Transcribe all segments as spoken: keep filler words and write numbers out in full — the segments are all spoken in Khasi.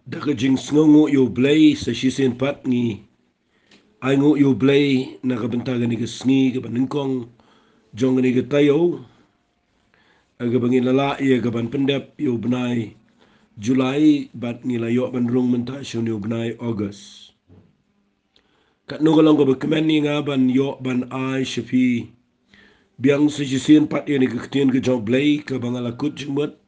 Da ka jingsngewnguh ïa U Blei sa shisien pat ngi ai nguh ïa U Blei na ka bynta kane ka sngi kaba nyngkong jong kane ka taïew, ha kaba ngi la lah ïa ka ban pyndep ïa u bnai July bad ngi la ïoh ban rung mynta sha une u bnai August. Katno ka long kaba kmen ïa nga ban ïoh ban ai sha phi biang sa shisien pat ïa kane ka ktien ka jong U Blei kaba nga la kut jingmut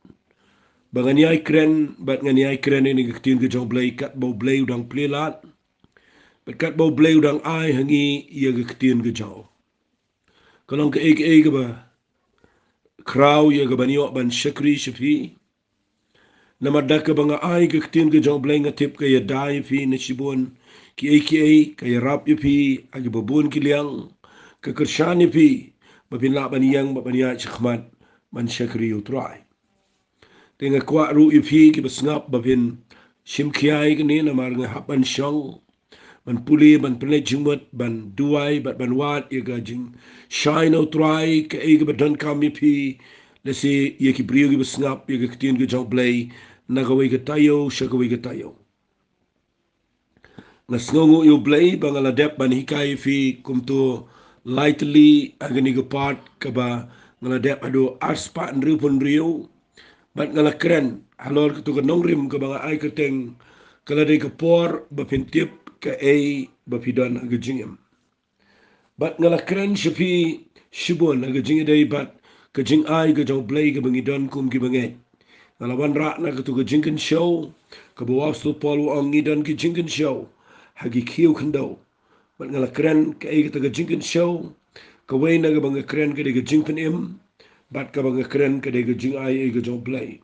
ba ngan ïai kren bad ngan ïai kren ïa kane ka ktien ka jong U Blei katba U Blei u dang plie lad bad katba U Blei u dang ai ha ngi ïa ka ktien ka jong u. Ka long kaei kaei kaba khraw ïa ka ban ïoh ban shakri sha phi. Namar da kaba nga ai ka ktien ka jong U Blei nga tip ka ïada ïa phi na shibun kiei kiei, ka ïarap ïa phi ha kiba bun ki liang, ka kyrshan ïa phi ba phin lah ban ïeng bad ban ïaid shakhmat ban shakri ïa U Trai. Te nga kwah ruh ïa phi kiba sngap ba phin shim khia ïa kane namar nga hap ban shong ban pule, ban pynleit jingmut, ban duwai bad ban wad ïa ka jingshai na U Trai, kaei kaba donkam ïa phi. Lehse ïa ki briew kiba sngap ïa ka ktien ka jong U Blei na kawei ka taïew sha kawei ka taïew. Nga sngewnguh ïa U Blei ba nga la dep ban hikai ïa phi kumto lai tylli ha kane ka part kaba nga la dep haduh arspah hynriewphew hynriew. Bad nga la kren halor kato ka nongrim kaba nga ai kyrteng ka la dei ka por ba phin tip kaei ba phi don ha ka jingim. Bad nga la kren sha phi shibun ha ka jingïadei bad ka jingai ka jong U Blei kaba ngi don kum kiba ngeit. Nga la wanrah na kato ka jingkynshew kaba u Apostol Paul u ong ngi don ka jingkynshew ha ki khiew khyndew. Bad nga la kren kaei kata ka jingkynshew, kawei na kaba nga kren ka dei ka jingpynim bad kaba nga kren ka dei ka jingai ei ka jong U Blei.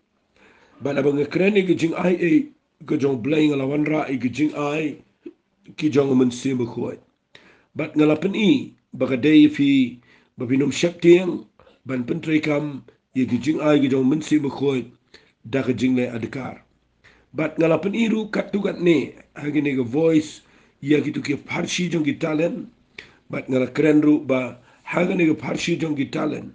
Bad haba nga kren ïa ka jingai ei ka jong U Blei nga la wanrah ïa ka jingai ki jong U Mynsiem Bakhuid. Bad nga la pyni ba ka dei ïa phi ba phin ym sheptieng ban pyntreikam ïa ki jingai ki jong U Mynsiem Bakhuid da ka jingleh adkar. Bad nga la pyni ruh katto katne ha kine ka voice ïa kito ki pharshi jong ki talent. Bad nga la kren ruh ba ha kine ka pharshi jong ki talent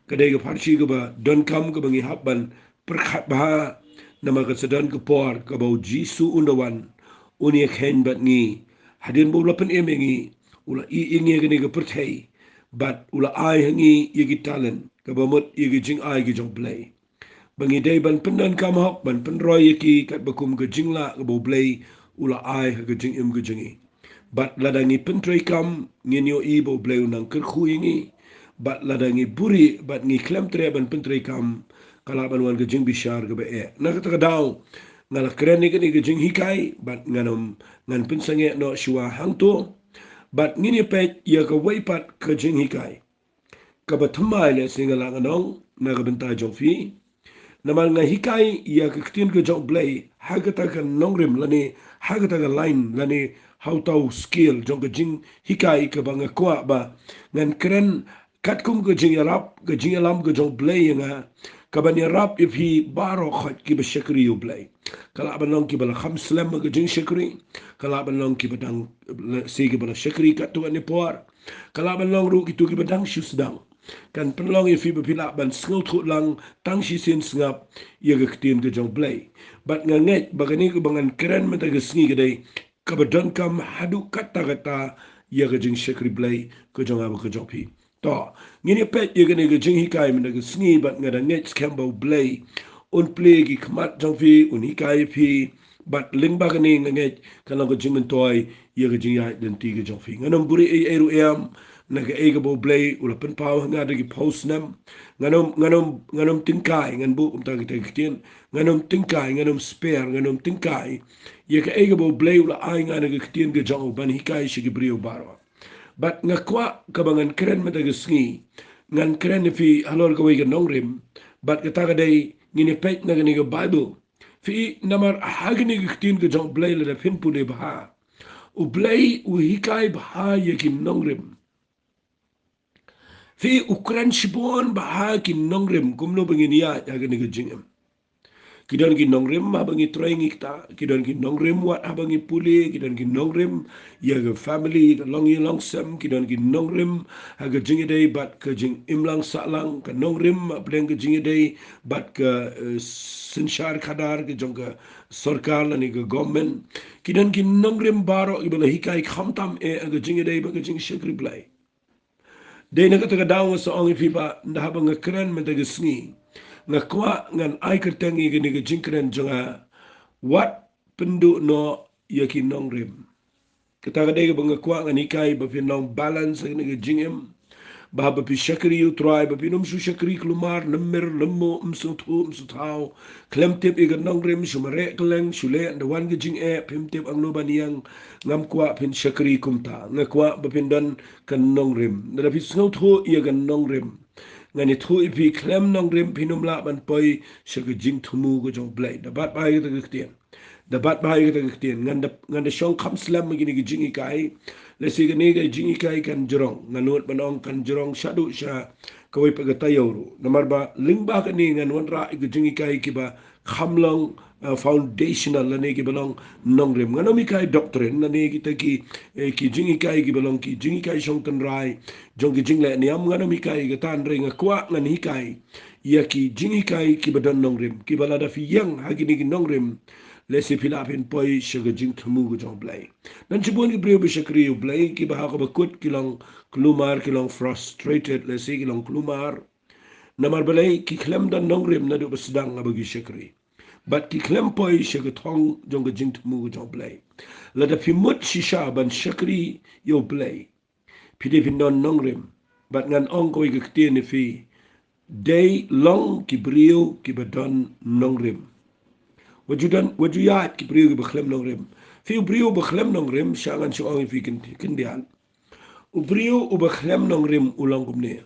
ka dei ka pharshi kaba donkam kaba ngi hap ban pyrkhat bha, namar ka sa don ka por kaba U Jisu un da wan, un ïakheiñ bad ngi. Hadien ba u la pynim ïa ngi, u la ïeh ïa ngi ha kane ka pyrthei bad u la ai ha ngi ïa ki talent kaba mut ïa ki jingai ki jong U Blei, ba ngi dei ban pyndonkam hok ban pynroi ïa ki katba kum ka jinglah kaba U Blei u la ai ha ka jingim ka jong ngi. Bad lada ngi pyntreikam ngin ïohi ba U Blei u nang kyrkhu ïa ngi. Bad lada ngi buhrieh bad ngi khlem treh ban pyntreikam, ka lah ban wan ka jingbishar kaba eh. Na kata ka daw nga la kren ïa kane ka jinghikai bad ngan ym, ngan pynsangeh noh shuwa hangto. Bad ngin ïa peit ïa kawei pat ka jinghikai kaba thymmai lehse nga lah ngan ong na ka bynta jong phi. Namar nga hikai ïa ka ktien ka jong U Blei ha kata ka nongrim lane ha kata ka line lane ha uta u scale jong ka jinghikai kaba nga kwah ba ngan kren katkum ka jingïarap, ka jingïalam ka jong U Blei ïa nga, kaban ïarap ïa phi baroh khoit kiba shakri ïa U Blei. Ka lah ban long kiba la kham slem ha ka jingshakri, ka lah ban long kiba dang, lehse kiba la shakri katto katne por, ka lah ban long ruh kito kiba dang shu sdang. Kan pynlong ïa phi ba phi lah ban sngewthuh lang tang shisien sngap ïa ka ktien ka jong U Blei. Bad nga ngeit ba kane kaba ngan kren mynta ka sngi ka dei kaba donkam haduh katta katta ïa ka jingshakri Blei ka jong nga bad ka jong phi. To, ngin ïa peit ïa kane ka jinghikai mynta ka sngi bad nga da ngeit skhem ba U Blei un plie ki khmat jong phi, un hikai ïa phi, bad lyngba kane nga ngeit kan long ka jingmyntoi ïa ka jingïaid lynti ka jong phi. Ngan ym buhrieh ei ei ruh em na kaei kaba U Blei u la pynpaw ha nga da ki phew snem. Ngan ym, ngan ym, ngan ym tyngkai, ngan buh kumta kita ki ktien. Ngan ym tyngkai, ngan ym spare, ngan ym tyngkai ïa kaei kaba U Blei u la ai nga na ka ktien ka jong u ban hikai sha ki briew baroh. Bad nga kwah kaba ngan kren mynta ka sngi, ngan kren ïa phi halor kawei ka nongrim. Bad kata ka dei ngin ïa peit na kane ka Baibl. Phi, namar ha kane ka ktien ka jong U Blei lada phin pule bha, U Blei u hikai bha ïa ki nongrim. Phi, u kren shibun bha ki nongrim kumno ba ngin ïaid ha kane ka jingim. Ki don ki nongrim haba ngi trei ngi kta, ki don ki nongrim wat haba ngi pule, ki don ki nongrim ïa ka family, ka long ïa long sem, ki don ki nongrim ha ka jingïadei bad ka jingimlang sahlang, ka nongrim hapdeng ka jingïadei bad ka, eh, synshar khadar ka jong ka sorkar lane ka government. Ki don ki nongrim baroh kiba la hikai khamtam eh ha ka jingïadei bad ka jingshakri Blei. Dei na kata ka daw nga sa ong ïa phi ba, ynda haba nga kren mynta ka sngi, nga kwah ngan ai kyrteng ïa kane ka jingkren jong nga, wat pynduh noh ïa ki nongrim. Kata ka dei kaba nga kwah ngan hikai ba phin long balance ha kane ka jingim. Ba haba phi shakri ïa U Trai, ba phin ym shu shakri kulmar, lymmer, lymmo, ym sngewthuh, ym sngewthaw, khlem tip ïa ka nongrim, shu mareh kylleng, shu leh ynda wan ka jingeh, phim tip angno ban ïeng. Ngam kwah phin shakri kumta. Nga kwah ba phin don ka nongrim. Lada phi sngewthuh ïa ka nongrim, ngan ïathuh ïa phi, khlem nongrim phin ym lah ban poi sha ka jingthmu ka jong U Blei. Da bat bha ïa kata ka ktien. Da bat bha ïa kata ka ktien. Ngan da, ngan da shong kham slem ha kine ki jinghikai. Lehse kane ka jinghikai kan jrong. Ngan nud ban ong kan jrong shaduh sha kawei pat ka taïew ruh. Namar ba lyngba kane ngan wanrah ïa ki jinghikai kiba kham long, eh, foundational lane kiba long nongrim. Ngan ym hikai doctrine lane kita ki, eh, ki jinghikai kiba long ki jinghikai shong tynrai jong ki jingleh niam, ngan ym hikai kata, hynrei nga kwah ngan hikai ïa ki jinghikai kiba don nongrim, kiba lada phi ïeng ha kine ki nongrim, lehse phi lah phin poi sha ka jingthmu ka jong U Blei. Don shibun ki briew ba shakri ïa U Blei kiba ha kaba kut ki long kulmar, ki long frustrated, lehse ki long kulmar. Namar balei? Ki khlem don nongrim naduh ba sdang haba ki shakri. Bad ki khlem poi sha ka thong jong ka jingthmu ka jong U Blei. Lada phi mut shisha ban shakri ïa U Blei, phi dei phin don nongrim. Bad ngan ong kawei ka ktien ïa phi, dei long ki briew kiba don nongrim. Wat ju don, wat ju ïaid ki briew kiba khlem nongrim. Phi, u briew uba khlem nongrim, sha ngan shu ong ïa phi khyn, khyndiat. U briew uba khlem nongrim u long kumne.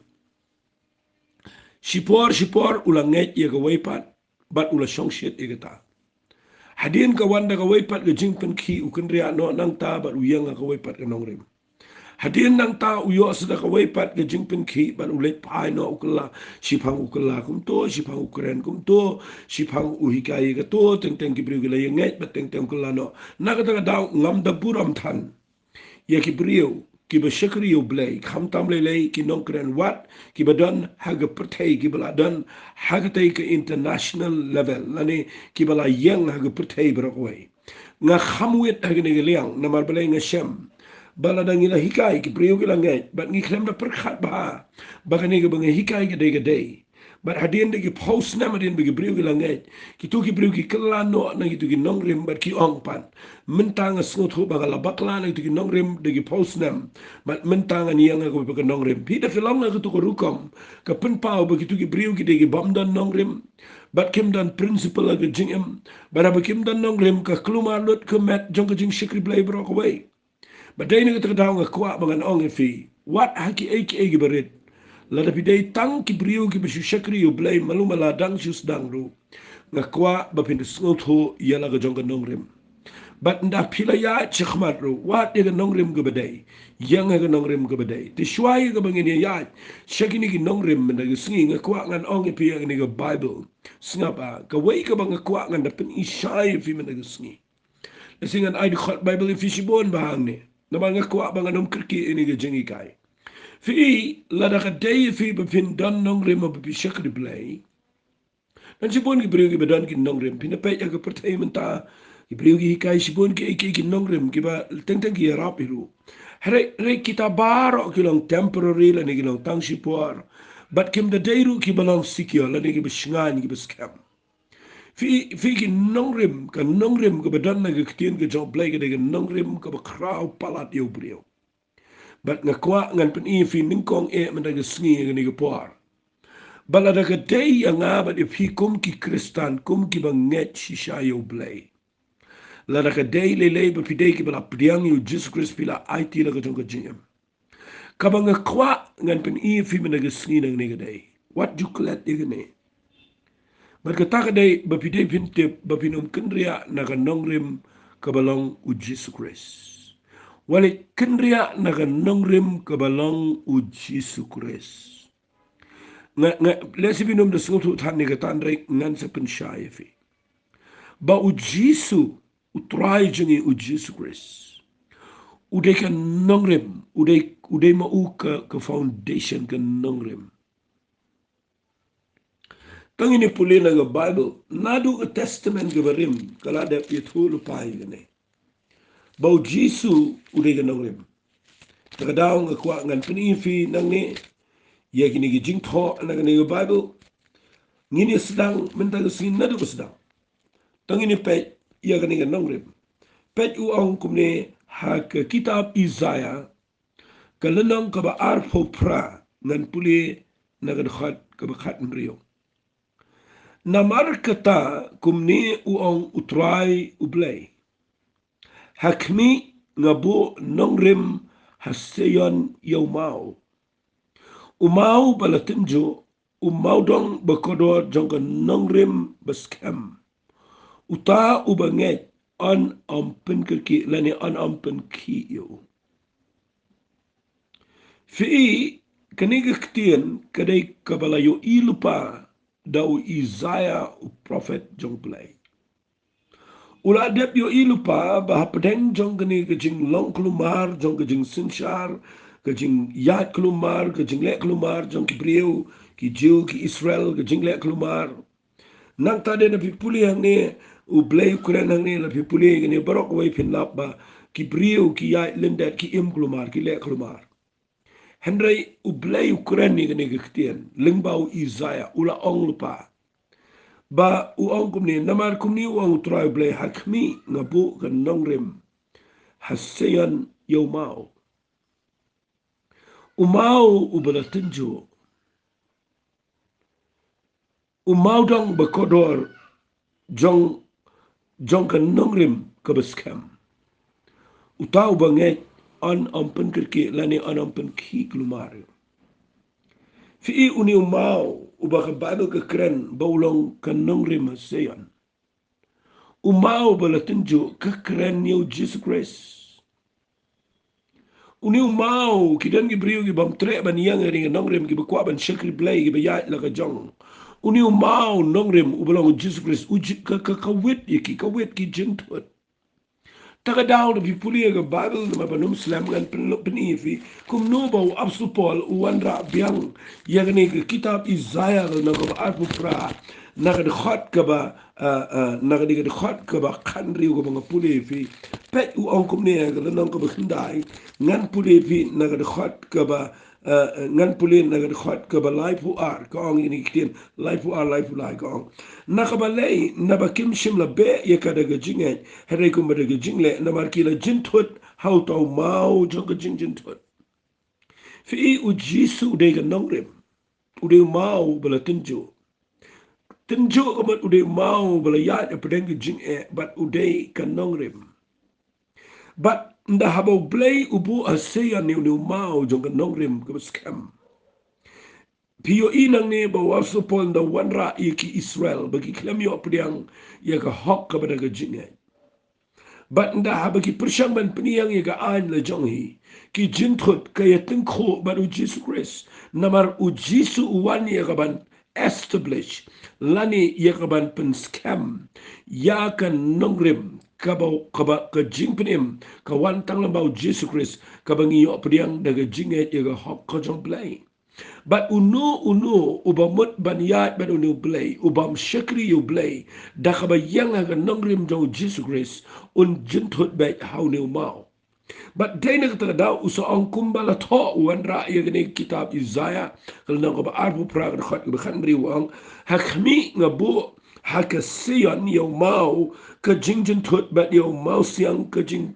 Shipor shipor u la ngeit ïa kawei pat, bad u la shongshit ïa kata. Hadien ka wan da kawei pat ka jingpynkhih, u kynriah noh nangta bad u ïeng ha kawei pat ka nongrim. Hadien nangta u ïoh sa da kawei pat ka jingpynkhih bad u leit phai noh, u kylla, shiphang u kylla kumto, shiphang u kren kumto, shiphang u hikai ïa kato, teng teng ki briew ki la ïa ngeit bad teng teng u kylla noh. Na kata ka daw ngam da burom than ïa ki briew kiba shakri ïa U Blei, khamtam lei lei ki nongkren wat kiba don ha ka pyrthei, kiba la don ha katei ka international level, lane kiba la ïeng ha ka pyrthei baroh kawei. Nga kham wit ha kane ka liang, namar balei? Nga shem ba lada ngi la hikai, ki briew ki la ngeit, bad ngi khlem da pyrkhat bha ba kane kaba ngi hikai ka dei ka dei. Bad hadien da ki phew snem, hadien ba ki briew ki la ngeit, kito ki briew ki kylla noh na kito ki nongrim bad ki ong pat, mynta nga sngewthuh ba nga la bakla na kito ki nongrim da ki phew snem, bad mynta ngan ïeng ha kawei pat ka nongrim. Phi, da phi long ha kato ka rukom, ka pynpaw ba kito ki briew ki dei ki bym don nongrim, bad kim don principle ha ka jingim, bad haba kim don nongrim ka kulmar lut ka met jong ka jingshakri Blei baroh kawei. Bad dei na kata ka daw nga kwah ba ngan ong ïa phi, wat ha kiei kiei kiba rit, lada phi dei tang ki briew kiba shu shakri ïa U Blei malu mala dang shu sdang ruh, nga kwah ba phin sngewthuh ïa la ka jong ka nongrim. Bad ynda phi la ïaid shakhmat ruh, wat ïa ka nongrim kaba dei, ïeng ha ka nongrim kaba dei. Te shuwa ïa kaba ngin ïaid sha kine ki nongrim mynta ka sngi, nga kwah ngan ong ïa phi ïa kane ka Baibl. Sngap ah, kawei kaba nga kwah ngan da pyni shai ïa phi mynta ka sngi. Lehse ngan ai dkhot Baibl ïa phi shibun ba hangne, namar nga kwah ba ngan ym kyrkieh ïa kane ka jinghikai. Phi, lada ka dei ïa phi ba phin don nongrim haba phi shakri Blei. Don shibun ki briew kiba don ki nongrim. Phin da peit ha ka pyrthei mynta, ki briew ki hikai shibun kiei kiei ki nongrim kiba teng teng ki ïarap hi ruh. Hynrei, hynrei kita baroh ki long temporary lane ki long tang shipor. Bad kim da dei ruh kiba long secure lane kiba shngaiñ, kiba skhem. Phi, phi, ki nongrim, ka nongrim kaba don na ka ktien ka jong U Blei ka dei ka nongrim kaba khraw palat ïa u briew. Bad nga kwah ngan pyni ïa phi nyngkong eh mynta ka sngi, ha kane ka por, ba lada ka dei ïa nga bad ïa phi kum ki Khristan, kum kiba ngeit shisha ïa U Blei, lada ka dei lei lei ba phi dei kiba la pdiang ïa U Jisu Khrist, phi la aiti la ka jong ka jingim. Kaba nga kwah ngan pyni ïa phi mynta ka sngi nangne ka dei, wat ju klet ïa kane. Bad kata ka dei ba phi dei phin tip ba phin ym kynriah na ka nongrim kaba long U Jisu Khrist. Wat leit kynriah na ka nongrim kaba long U Jisu Khrist. Nga, nga, lehse phin ym da sngewthuh than ïa kata, hynrei ngan sa pynshai ïa phi. ba u Jisu, u Trai jong ngi u Jisu Khrist, u dei ka nongrim, u dei, u dei ma u ka, ka foundation ka nongrim. Tang ine pule na ka Bible, naduh ka Testament kaba rim, ka la dep ïathuh lypa ïa kane, ba u Jisu u dei ka nongrim. Te ka daw nga kwah ngan pyni ïa phi nangne ïa kine ki jingthoh na kane ka Bible. Ngin ïa sdang mynta ka sngi naduh ba sdang. Tang ine peit ïa kane ka nongrim. Peit u ong kumne ha ka kitab Isaiah, ka lynnong kaba arphew phra, ngan pule na ka dkhot kaba khathynriew. Namar kata kumne u ong u Trai u Blei: Ha khmih, nga buh nongrim ha Sion ïa u maw, u maw ba la tynjuh, u mawdong bakordor jong ka nongrim ba skhem. Uta uba ngeit, un ym pynkyrkieh lane un ym pynkhih ïa u. Phi i, kane ka ktien ka dei kaba la ïohi lypa da u Isaiah u prophet jong u Blei. U la dep ïohi lypa ba hapdeng jong kane ka jinglong kulmar, jong ka jingsynshar, ka jingïaid kulmar, ka jingleh kulmar jong ki briew, ki Jiw, ki Israel, ka jingleh kulmar. Nangta de lada phi pule hangne, u Blei u kren hangne, lada phi pule kane baroh kawei phin lap ba ki briew ki ïaid lyndet, ki im kulmar, ki leh kulmar. Hynrei u Blei u kren ïa kane ka ktien lyngba u Isaiah, u la ong lypa. Ba u ong kumne, namar kumne u ong u Trai u Blei: Ha khmih, nga buh ka nongrim ha Sion ïa u maw, u maw uba la tynjuh, u mawdong bakordor jong, jong ka nongrim kaba skhem. Uta uba ngeit, un ym pynkyrkieh lane un ym pynkhih kulmar. Phi i, une u maw uba ka Bible ka kren ba u long ka nongrim ha Sion, u maw ba la tynjuh, ka kren ïa u Jisu Khrist. Une u maw, ki don ki briew ki bym treh ban ïeng ha kane ka nongrim, kiba kwah ban shakri Blei, kiba ïaid la ka jong. Une u maw nongrim uba long u Jisu Khrist, u Ji-, ka, ka, ka wit ïa ki, ka wit ki jingthut. Te ka daw lada phi pule ïa ka Bible namar ban ym slem, ngan pyn-, pyni ïa phi kumno ba u Apostol Paul u wanrah biang ïa kane ka kitab Isaiah, na kaba arphew phra, na ka dkhot kaba, ah, ah, na kane ka dkhot kaba khathynriew kaba nga pule ïa phi. Peit u ong kumne, ka lynnong kaba khyndai, ngan pule ïa phi na ka dkhot kaba, eh, ngan pule na ka dkhot kaba laiphew ar, ka ong ïa kine ki ktien, laiphew ar, laiphew lai, ka ong: Na kaba lei, naba kim shym la beh ïa ka da ka jingngeit, hynrei kumba da ka jingleh, namar ki la jynthut ha uta u maw jong ka jingjynthut. Phi i, u Jisu u dei ka nongrim, u dei u maw ba la tynjuh. Tynjuh ka mut u dei u maw ba la ïaid hapdeng ka jingeh, bad u dei ka nongrim. Bad ynda haba u Blei u buh ha Sion une u maw jong ka nongrim kaba skhem, phi ïohi nangne ba u Apostol Paul ynda u wanrah ïa ki Israel ba ki khlem ïoh pdiang ïa ka hok kaba da ka jingngeit. Bad ynda haba ki pyrshang ban pynïeng ïa ka aiñ la jong hi, ki jynthut, ka ïatyngkhuh bad u Jisu Khrist. Namar u Jisu u wan ïa ka ban establish lane ïa ka ban pynskhem ïa ka nongrim, kaba, kaba ka jingpynim ka wan tang lyngba u Jisu Khrist, kaba ngi ïoh pdiang da ka jingngeit ïa ka hok ka jong u Blei. Bad uno uno uba mut ban ïaid bad une u Blei, u bym shakri ïa u Blei da kaba ïeng ha ka nongrim jong u Jisu Khrist, un jynthut beit ha une u maw. Bad dei na kata ka daw u sa ong kumba la thoh u wanrah ïa kane ka kitab Isaiah, ka lynnong kaba arphew phra, ka dkhot kaba khathynriew, u ong: Ha khmih, nga buh ha ka Sion ïa u maw ka jingjynthut bad ïa u mawsiang ka jing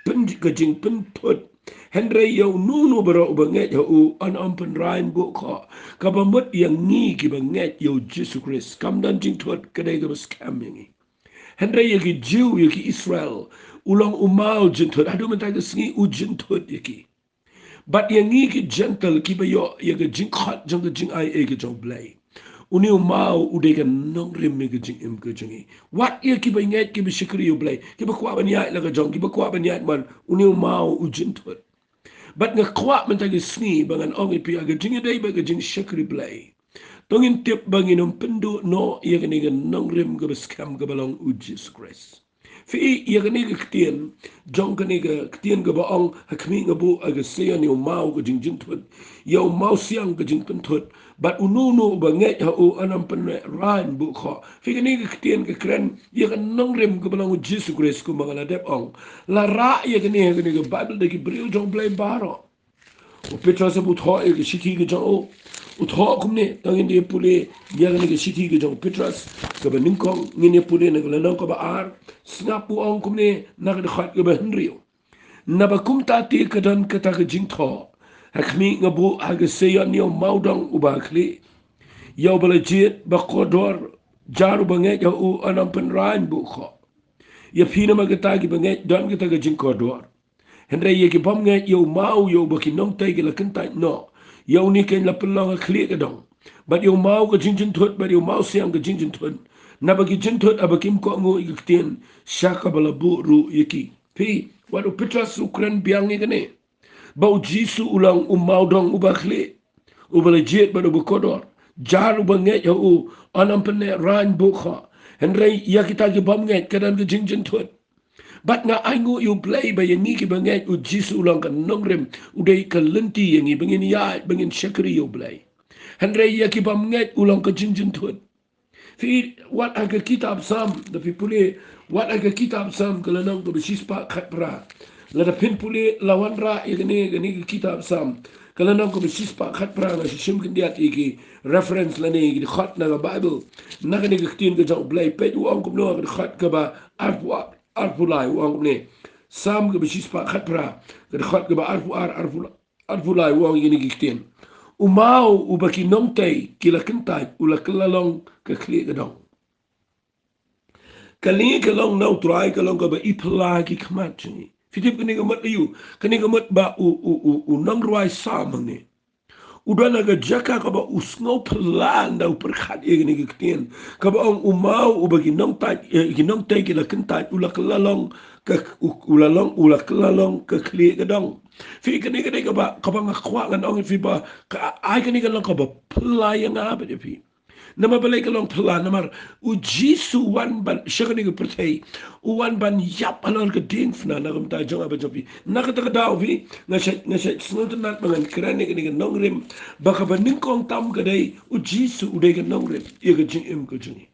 pyn-, ka jingpynthut. Hynrei ïa uno uno baroh uba ngeit ha u, un ym pynraiñ buh khoh. Kaba mut ïa ngi kiba ngeit ïa u Jisu Khrist, kam don jingthut, ka dei kaba skhem ïa ngi. Hynrei ïa ki Jiw, ïa ki Israel, u long u maw jynthut, haduh mynta ka sngi u jynthut ïa ki. Bad ïa ngi ki Jentil kiba ïoh ïa ka jingkhot jong ka jingaiei ka jong u Blei, une u maw u dei ka nongrim ïa ka jingim ka jong ngi. Wat ïa kiba ngeit, kiba shakri ïa u Blei, kiba kwah ban ïaid la ka jong, kiba kwah ban ïaid mon, une u maw u jynthut. Bad nga kwah mynta ka sngi ba ngan ong ïa phi ha ka jingïadei bad ka jingshakri Blei, To ngin tip ba ngin ym pynduh noh ïa kane ka nongrim kaba skhem kaba long u Jisu Khrist. Phi i ïa kane ka ktien, jong kane ka ktien kaba ong ha khmih nga buh ha ka Sion ïa u maw ka jingjynthut, ïa u mawsiang ka jingpynthut, bad uno uno uba ngeit ha u un ym pynraiñ buh khoh. Phi, kane ka ktien ka kren ïa ka nongrim kaba long u Jisu Khrist, kumba nga la dep ong. La rah ïa kane ha kane ka Baibl da ki briew jong U Blei baroh. U Petros haba u thoh ïa ka shithi ka jong u, u thoh kumne, to ngin ïa pule ïa kane ka shithi ka jong u Petros kaba nyngkong, ngin ïa pule na ka lynnong kaba ar. Sngap, u ong kumne na ka dkhot kaba hynriew: Naba kumta te ka don kata ka jingthoh: Ha khmih nga buh ha ka Sion ïa u mawdong uba khlieh, ïa uba la jied bad kordor, jar uba ngeit ha u un ym pynraiñ buh khoh. Ïa phi namar kata kiba ngeit don kata ka jingkordor. Hynrei ïa ki bym ngeit, ïa u maw ïa uba ki nongtei ki la kyntait noh, ïa une keiñ la pynlong ha khlieh ka dong. Bad ïa u maw ka jingjynthut, bad ïa u mawsiang ka jingjynthut. Naba ki jynthut haba kim kohnguh ïa ka ktien, sha kaba la buh ruh ïa ki. Phi, wat u Petros u kren biang ïa kane. Ba u Jisu u long u mawdong uba khlieh, uba la jied bad uba kordor. Jar uba ngeit ha u un ym pynraiñ buh khoh. Hynrei ïa kita ki bym ngeit ka don ka jingjynthut. Bad nga ainguh ïa U Blei ba ïa ngi kiba ngeit, u Jisu u long ka nongrim, u dei ka lynti ïa ngi ba ngin ïaid, ba ngin shakri ïa U Blei. Hynrei ïa ki bym ngeit u long ka jingjynthut. Phi, wat ha ka kitab Salm, da phi pule, wat ha ka kitab Salm ka lynnong kaba shispah khatphra. Lada phin pule, la wanrah ïa kane, kane ka kitab Salm ka lynnong kaba shispah khatphra, nga shu shim khyndiat ïa ki reference lane ïa ki dkhot na ka Baibl. Na kane ka ktien ka jong U Blei, peit u ong kumno ha ka dkhot kaba arphew ar, arphew lai, u ong kumne. Salm kaba shispah khatphra, ka dkhot kaba arphew ar, arphew lai, arphew lai, u ong ïa kine ki ktien: U maw uba ki nongtei ki la kyntait, u la kylla long ka khlieh ka dong. Kane ka long na U Trai, ka long kaba i phylla ki khmat jong ngi. Phi tip kane ka mut aïu? Kane ka mut ba u, u, u, u nongrwai Salm hangne u don ha ka jaka kaba u sngew phylla ynda u pyrkhat ïa kane ka ktien kaba ong u maw uba ki nongtei, eh, ki nongtei ki la kyntait, u la kylla long ka, u, u la long, u la kylla long ka khlieh ka dong. Phi, kane ka dei kaba, kaba nga kwah ngan ong ïa phi ba ka, ai kane ka long kaba phylla ïa nga bad ïa phi. Namar balei ka long phylla? Namar u Jisu u wan ban, sha kane ka pyrthei, u wan ban ïap halor ka diengphna na ka bynta jong nga bad jong phi. Na kata ka daw phi, nga shait, nga shait sngewtynnat ba ngan kren ïa kane ka nongrim, ba kaba nyngkong tam ka dei u Jisu u dei ka nongrim ïa ka jingim ka jong ngi.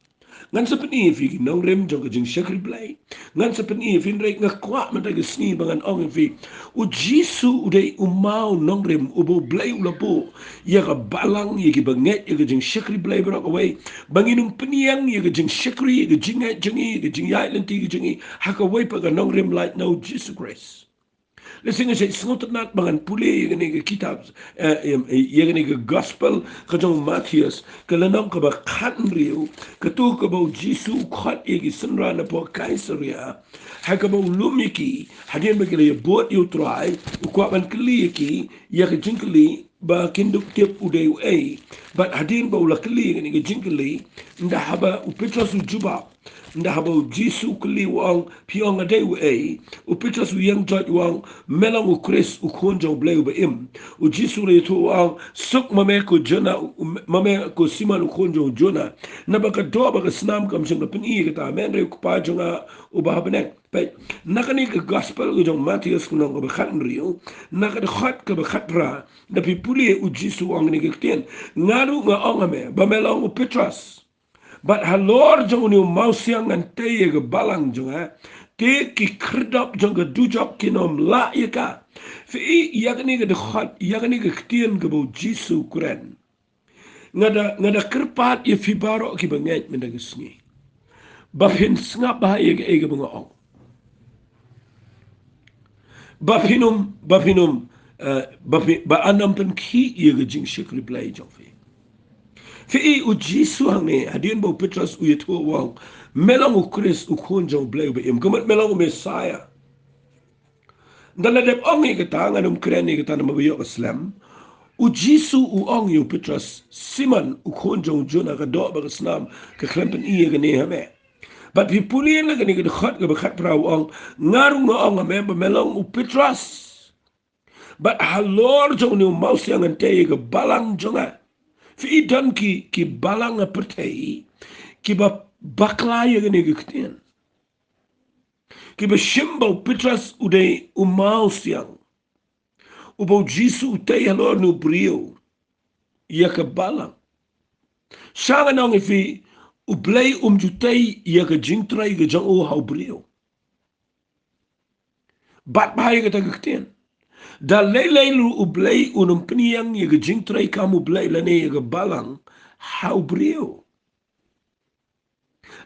Ngan sa pyni ïa phi ki nongrim jong ka jingshakri Blei. Ngan sa pyni ïa phi, hynrei nga kwah mynta ka sngi ba ngan ong ïa phi, u Jisu u dei u maw nongrim uba U Blei u la buh ïa ka balang, ïa kiba ngeit ïa ka jingshakri Blei baroh kawei, ba ngin ym pynïeng ïa ka jingshakri, ïa ka jingngeit jong ngi, ïa ka jingïaid lynti ka jong ngi ha kawei pat ka nongrim lait na u Jisu Khrist. Lehse nga shait sngewtynnat ba ngan pule ïa kane ka kitab, eh, em, eh, ïa kane ka gospel ka jong u Mathaios, ka lynnong kaba khathynriew, kato kaba u Jisu u khot ïa ki synran hapoh Kaisaria, ha kaba u lum ïa ki, hadien ba ki la ïabud ïa u Trai, u kwah ban kylli ïa ki ïa ka jingkylli ba kin dup tip u dei uei. Bad hadien ba u la kylli ïa kane ka jingkylli, ynda haba u Petros u jubab, ynda haba u Jisu u kylli u ong, phi ong nga dei uei? U Petros u ïeng joit u ong, me long u Khrist, u Khun jong U Blei uba im. U Jisu u la ïathuh u ong, suk ma me ko Jona, u, ma me ko Simon u khun jong u Jona. Naba ka doh bad ka snam kam shym la pyni ïa kata ha me, hynrei u Kpa jong nga uba ha bneng. Peit, na kane ka gospel ka jong u Mathaios ka lynnong kaba khathynriew, na ka dkhot kaba khatphra, da phi pule u Jisu u ong kane ka ktien: Nga ruh nga ong ha me ba me long u Petros. Bad halor jong une u mawsiang ngan tei ïa ka balang jong nga. Te ki khyrdop jong ka dujok kin ym lah ïa ka. Phi i ïa kane ka dkhot, ïa kane ka ktien kaba u Jisu u kren. Nga da, nga da kyrpad ïa phi baroh kiba ngeit mynta ka sngi, ba phin sngap bha ïa kaei kaba nga ong. Ba phin ym, ba phin ym, eh, ba phi, ba un ym pynkhih ïa ka jingshakri Blei jong phi. Phi i u Jisu hangne, hadien ba u Petros u ïathuh u ong, me long u Khrist, u Khun jong U Blei uba im. Ka mut me long u Messiah. Ynda la dep ong ïa kata, ngan ym kren ïa kata namar ba ïoh ka slem. U Jisu u ong ïa u Petros, Simon, u khun jong u Jona, ka doh bad ka snam ka khlem pyni ïa kane ha me. Bad phi pule na kane ka dkhot kaba khatphra u ong, nga ruh nga ong ha me ba me long u Petros. Bad halor jong une u mawsiang ngan tei ïa ka balang jong nga. Phi don ki, ki balang ha pyrthei, kiba bakla ïa kane ka ktien. Kiba shim ba u Petros u dei u mawsiang, uba u Jisu u tei halor une u briew ïa ka balang. Sha ngan ong ïa phi, U Blei um ju tei ïa ka jingtrei ka jong u ha u briew. Bad bha ïa kata ka ktien. Da lei lei ruh U Blei un ym pynïeng ïa ka jingtrei kam U Blei lane ïa ka balang ha u briew.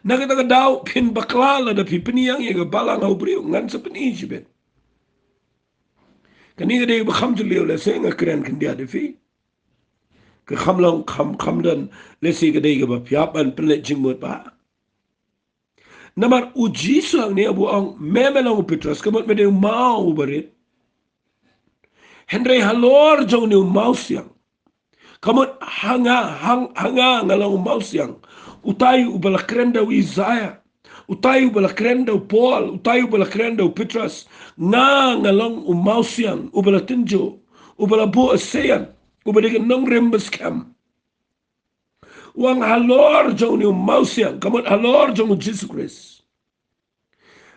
Na kata ka daw phin bakla lada phi pynïeng ïa ka balang ha u briew, ngan sa pyni shibit. Kane ka dei ba kham jylliew, lehse nga kren khyndiat ïa phi. Ka kham long kham, kham don, lehse ka dei kaba phi hap ban pynleit jingmut bha. Namar u Jisu hangne u ong, me, me long u Petros, ka mut me dei u maw uba rit. Hynrei halor jong une u mawsiang, ka mut ha nga, ha nga, ha nga nga long u mawsiang. Utai uba la kren da u Isaiah, utai uba la kren da u Paul, utai uba la kren da u Petros. Nga, nga long u mawsiang uba la tynjuh, uba la buh ha seian, uba dei ka nongrim ba skhem. U ong halor jong une u mawsiang, ka mut halor jong u Jisu Khrist,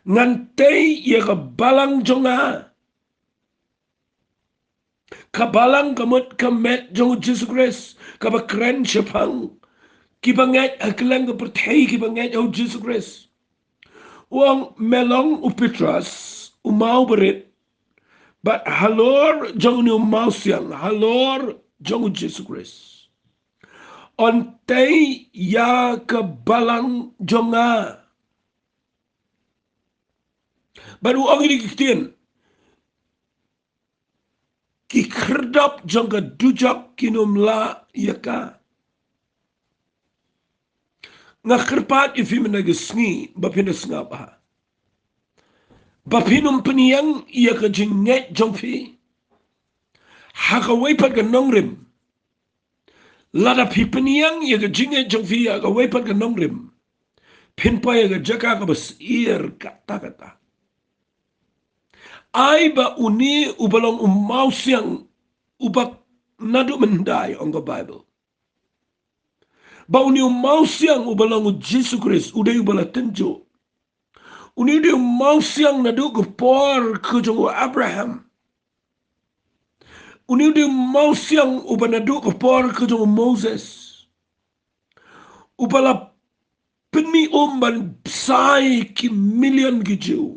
ngan tei ïa ka balang jong nga. Ka balang ka mut ka met jong u Jisu Khrist, kaba kren shaphang kiba ngeit ha kylleng ka pyrthei, kiba ngeit ha u Jisu Khrist. U ong me long u Petros, u maw uba rit, bad halor jong une u mawsiang, halor jong u Jisu Khrist, yn tei ïa ka balang jong nga. Bad u ong ïa kine ki ktien, ki khyrdop jong ka dujok kin ym lah ïa ka. Nga kyrpad ïa phi mynta ka sngi ba phin da sngap bha, ba phin ym pynïeng ïa ka jingngeit jong phi ha kawei pat ka nongrim. Lada phi pynïeng ïa ka jingngeit jong phi ha kawei pat ka nongrim, phin poi ha ka jaka kaba syier katta katta. Ai ba une uba long u mawsiang, uba naduh mynhyndai, ong ka Baibl, ba une u mawsiang uba long u Jisu Khrist u dei uba la tynjuh. Une u dei u mawsiang naduh ka por ka jong u Abraham. Une u dei u mawsiang uba naduh ka por ka jong u Moses, uba la pynmih um ban bsa ïa ki million ki Jiw,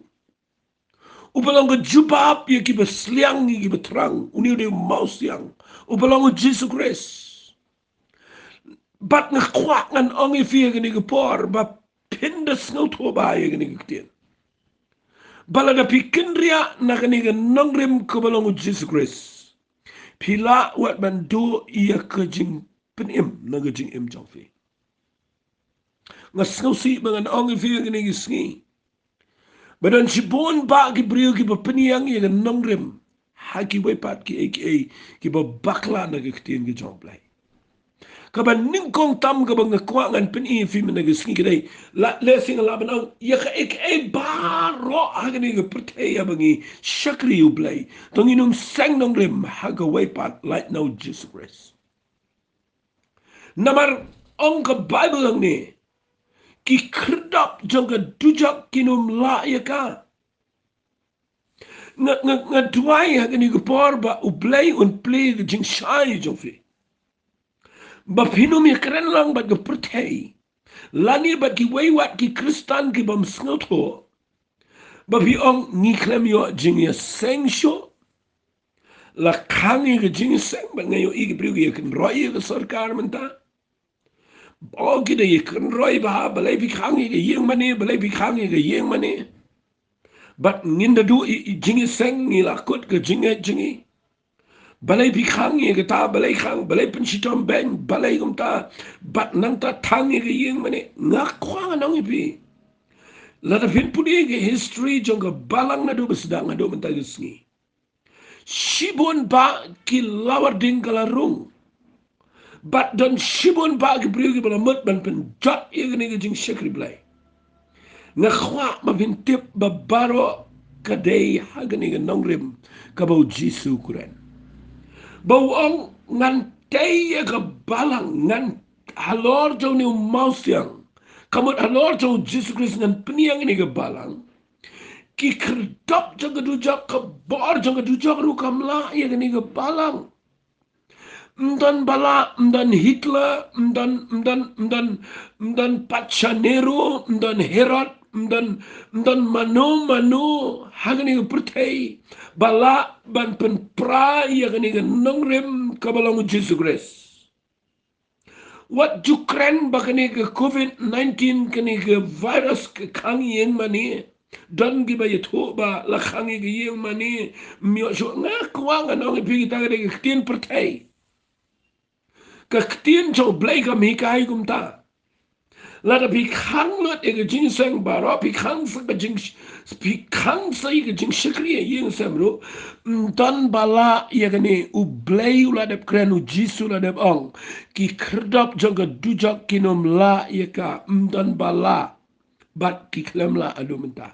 uba long ka jubab ïa kiba sliang ïa kiba thrang. Une u dei u mawsiang uba long u Jisu Khrist. Bad nga kwah ngan ong ïa phi ha kane ka por ba phin da sngewthuh bha ïa kane ka ktien, ba lada phi kynriah na kane ka nongrim kaba long u Jisu Khrist, phi lah wat ban duh ïa ka jingpynim na ka jingim jong phi. Nga sngewsih ba ngan ong ïa phi ha kane ka sngi ba don shibun bah ki briew kiba pynïeng ïa ka nongrim ha kiwei pat kiei kiei, kiba bakla na ka ktien ka jong U Blei. Kaba nyngkong tam kaba nga kwah ngan pyni ïa phi mynta ka sngi ka dei, la, lehse nga lah ban ong, ïa kaei kaei baroh ha kane ka pyrthei haba ngi shakri U Blei, to ngin ym seng nongrim ha kawei pat lait na u Jisu Khrist. Namar ong ka Baibl hangne, ki khyrdop jong ka dujok kin ym lah ïa ka. Nga, nga, nga duwai ha kane ka por ba U Blei un plie ka jingshai jong phi, ba phin ym ïakren lang bad ka pyrthei lane bad kiwei wat ki Khristan ki bym sngewthuh, ba phi ong, ngi khlem ïoh jingïaseng shuh. La khang ïa ka jingïaseng bad nga ïohi ki briew ki ïakynroi ïa ka sorkar mynta. Ba ki da ïakynroi bha, balei phi khang ïa ka ïing mane, balei phi khang ïa ka ïing mane. Bad ngin da duh ïa, ïa jingïaseng, ngi la kut ka jingngeit jong ngi. Balei phi khang ïa kata, balei khang, balei pynshitom beiñ, balei kumta. Bad nangta thang ïa ka ïing mane. Nga kwah ngan ong ïa phi, lada phin pule ïa ka history jong ka balang naduh ba sdang haduh mynta ka sngi, shibun bah ki lawar ding ka la rung. Bad don shibun bah ki briew kiba la mut ban pynjot ïa kane ka jingshakri Blei. Nga kwah ba phin tip ba baroh ka dei ha kane ka nongrim kaba U Jisu u kren, ba u ong, ngan tei ïa ka balang ngan halor jong une u mawsiang. Ka mut halor jong u Jisu Khrist ngan pynïeng ïa kane ka balang. Ki khyrdop jong ka dujok, ka bor jong ka dujok ruh kam lah ïa kane ka balang. Ym don ba lah, ym don Hitler, ym don, ym don, ym don, ym don pat sha Nero, ym don Herod, ym don, ym don mano mano ha kane ka pyrthei ba lah ban pynpra ïa kane ka nongrim kaba long u Jisu Khrist. Wat ju kren ba kane ka covid nineteen, kane ka virus ka khang ïing mane. Don kiba ïathuh ba la khang ïa ka ïing mane. Ym ïoh shuh. Nga kwah ngan ong ïa phi, kita ka dei ka ktien pyrthei. Ka ktien jong U Blei kam hikai kumta. Lada phi khang lut ïa ka jingïaseng baroh, phi khang sa ka jing, phi khang sa ïa ka jingshakri ïa ïing sem ruh, ym don ba lah ïa kane. U Blei u la dep kren, u Jisu u la dep ong, ki khyrdop jong ka dujok kin ym lah ïa ka, ym don ba lah. Bad ki khlem lah haduh mynta.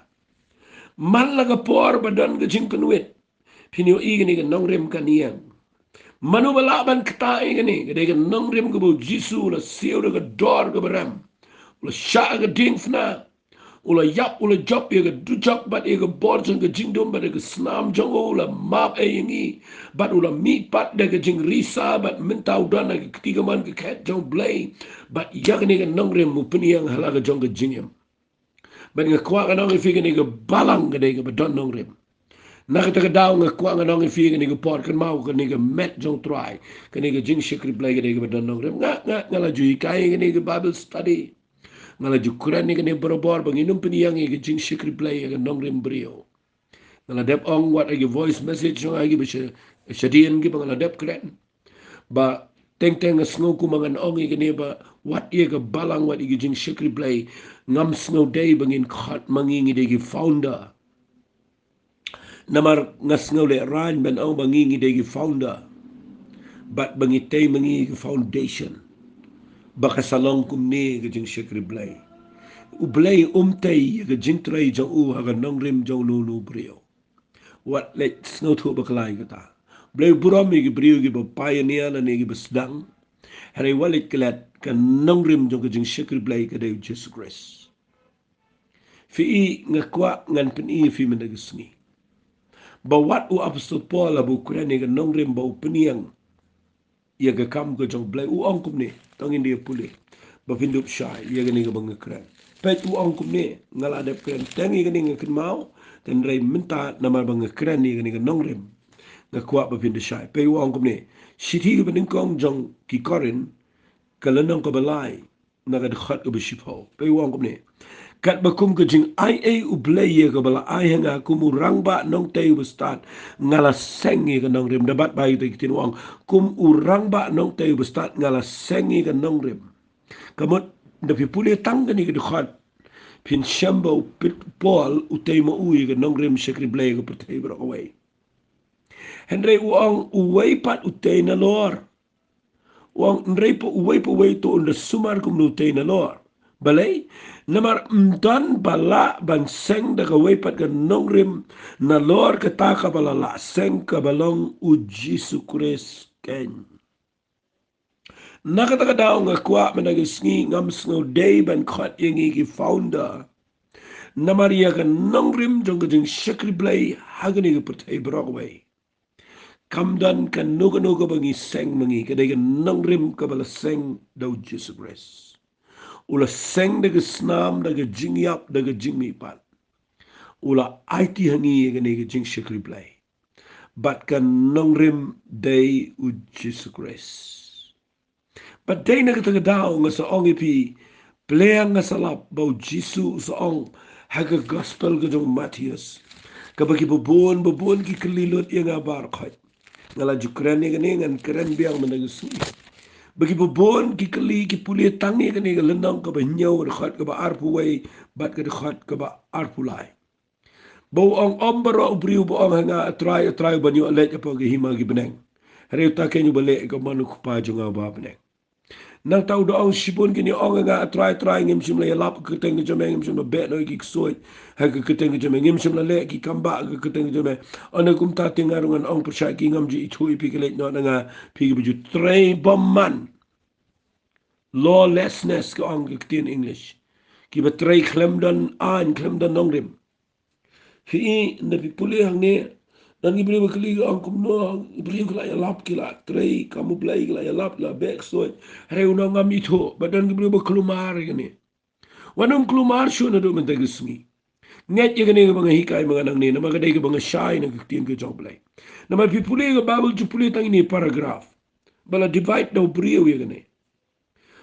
Man la ka por ba don ka jingpynwit, phin ïohi kane ka nongrim kan ïeng. Mano ba lah ban ktah ïa kane? Ka dei ka nongrim kaba u Jisu u la siew da ka dor kaba rem, u la shah ka diengphna, u la ïap, u la jop ïa ka dujok bad ïa ka bor jong ka jingdum bad ïa ka snam jong u, u la map ei ïa ngi, bad u la mihpat da ka jingrisa, bad mynta u don ha ka kti kamon ka khet jong U Blei. Bad ïa kane ka nongrim u pynïeng ha la ka jong ka jingim. Bad nga kwah ngan ong ïa phi, kane ka balang ka dei kaba don nongrim. Na kata ka daw nga kwah ngan ong ïa phi, kane ka por, kynmaw, kane ka met jong U Trai, kane ka jingshakri Blei ka dei kaba don nongrim. Nga, nga, nga la ju hikai kane ka Bible study. Nga la ju kren ïa kane barabor ba ngin ym pynïeng ïa ka jingshakri Blei ïa ka nongrim briew. Nga la dep ong wat ha ki voice message jong nga, ha kiba sha, shadien kiba nga la dep kren, ba teng teng nga sngew kumba ngan ong ïa kane ba wat ïa ka balang, wat ïa ka jingshakri Blei, ngam sngew dei ba ngin khot ma ngi ngi dei ki founder. Namar nga sngew lehraiñ ban ong ba ngi ngi dei ki founder, bad ba ngi tei ma ngi ki foundation. Ba ka sa long kumne ka jingshakri Blei. U Blei um tei ïa ka jingtrei jong u ha ka nongrim jong uno uno u briew. Wat leit sngewthuh bakla ïa kata. U Blei u burom ïa ki briew kiba pioneer lane kiba sdang. Hynrei wat leit klet, ka nongrim jong ka jingshakri Blei ka dei u Jisu Khrist. Phi i, nga kwah ngan pyni ïa phi mynta ka sngi ba wat u Apostol Paul haba u kren ïa ka nongrim ba u pynïeng ïa ka kam ka jong U Blei, u ong kumne. To ngin ïa pule ba phin dup shai ïa kane kaba nga kren. Peit, u ong kumne, nga la dep kren teng ïa kane, nga kynmaw, hynrei mynta namar ba nga kren ïa kane ka nongrim, nga kwah ba phin da shai. Peit, u ong kumne, shithi kaba nyngkong jong ki Korinth, ka lynnong kaba lai, na ka dkhot kaba shiphew. Peit, u ong kumne: Katba kum ka jingaiei U Blei ïa kaba la ai ha nga, kum u rangbah nongtei uba stad, nga la seng ïa ka nongrim. Da bat ba ïa ka ktien, u ong, kum u rangbah nongtei uba stad nga la seng ïa ka nongrim. Ka mut, da phi pule tang kane ka dkhot, phin shem ba u Pit-, Paul u tei ma u ïa ka nongrim shakri Blei ha ka pyrthei baroh kawei. Hynrei u ong, uwei pat u tei nalor. U ong, hynrei pat uwei pa uwei to un da sumar kumno u tei nalor. Balei? Namar ym don ba lah ban seng da kawei pat ka nongrim nalor kata kaba la lah seng, kaba long u Jisu Khrist keiñ. Na kata ka daw nga kwah mynta ka sngi, ngam sngew dei ban khot ïa ngi ki founder. Namar ïa ka nongrim jong ka jingshakri Blei ha kane ka pyrthei baroh kawei, kam don kano kano kaba ngi seng ma ngi, ka dei ka nongrim kaba la seng da u Jisu Khrist. U la seng da ka snam, da ka jingïap, da ka jingmihpat. U la aiti ha ngi ïa kane ka jingshakri Blei. Bad ka nongrim dei u Jisu Khrist. Bad dei na kata ka daw nga sa ong ïa phi, pyrshang, nga sa lap ba u Jisu u sa ong ha ka gospel ka jong u Mathaios, kaba ki babun babun ki kylli lut ïa nga baroh khoit. Nga la ju kren ïa kane, ngan kren biang mynta ka sngi. Ba ki babun ki kylli, ki pule tang ïa kane ka lynnong kaba hynñiew, ka dkhot kaba arphew wei bad ka dkhot kaba arphew lai. Ba u ong, ym baroh u briew ba ong ha nga, A Trai, A Trai, u ban ïoh leit hapoh ka hima ki bneng, hynrei uta keiñ uba leh ka mon u Kpa jong nga uba ha bneng. Nangta u da ong shibun kine, ong ha nga, A Trai, A Trai, ngim shym la ïalap ha ka kyrteng ka jong me, ngim shym la beh noh ïa ki ksuid ha ka kyrteng ka jong me, ngim shym la leh ki kam bah ha ka kyrteng ka jong me. Ong kumta te nga ruh ngan ong pyrshah ïa ki, ngam ju ithuh ïa phi, klet noh na nga phi kiba ju trei bymman. Lawlessness ka ong ka ktien English. Kiba trei khlem don aiñ, khlem don nongrim. Phi i, ynda phi pule hangne, don ki briew ba kylli, ki ong kumno, ki briew ki la ïalap, ki la trei kam U Blei, ki la ïalap, ki la beh ksuid, hynrei u ong ngam ithuh. Bad don ki briew ba kulmar ïa kane. Wat nym kulmar shuh naduh mynta ka sngi. Ngeit ïa kane kaba nga hikai ma nga nangne, namar ka dei kaba nga shai na ka ktien ka jong U Blei. Namar phi pule ka Baibl, ju pule tang ine i paragraph ba la divide da u briew ïa kane.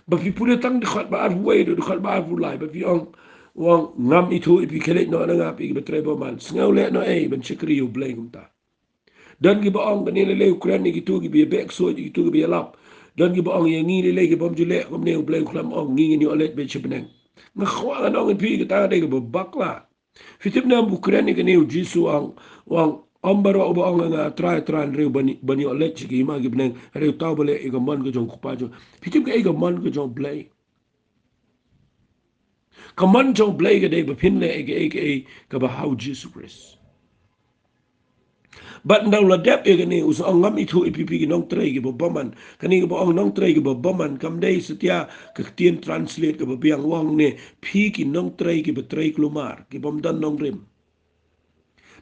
Ba phi pule tang dkhot ba arphew wei, dkhot ba arphew lai, ba phi ong, u ong ngam ithuh ïa phi, klet noh na nga phi kiba trei bymman. Sngewlehnohei ban shakri ïa U Blei kumta. Don kiba ong kane lei lei u kren ïa kito kiba ïabeh ksuid, ïa kito kiba ïalap. Don kiba ong ïa ngi lei lei kibym ju leh kumne, U Blei u khlem ong, ngi ngin ïoh leit beit sha bneng. Nga kwah ngan ong ïa phi, kata ka dei kaba bakla. Phi tip ne em u kren ïa kane, u Jisu u ong, u ong, ym baroh uba ong ha nga, A Trai, A Trai, hynrei ban, ban ïoh leit sha ki hima ki bneng, hynrei uta uba leh ïa ka mon ka jong U Kpa jong. Phi tip kaei ka mon ka jong U Blei? Ka mon jong U Blei ka dei ba phin leh ïa kaei kaei kaba ha u Jisu Khrist. Bad ynda u la dep ïa kane, u sa ong ngam ithuh ïa phi, phi ki nongtrei kiba bymman. Kane kaba ong nongtrei kiba bymman kam dei satia ka ktien translate kaba biang, u ong ne, phi ki nongtrei kiba trei kulmar, kibym don nongrim.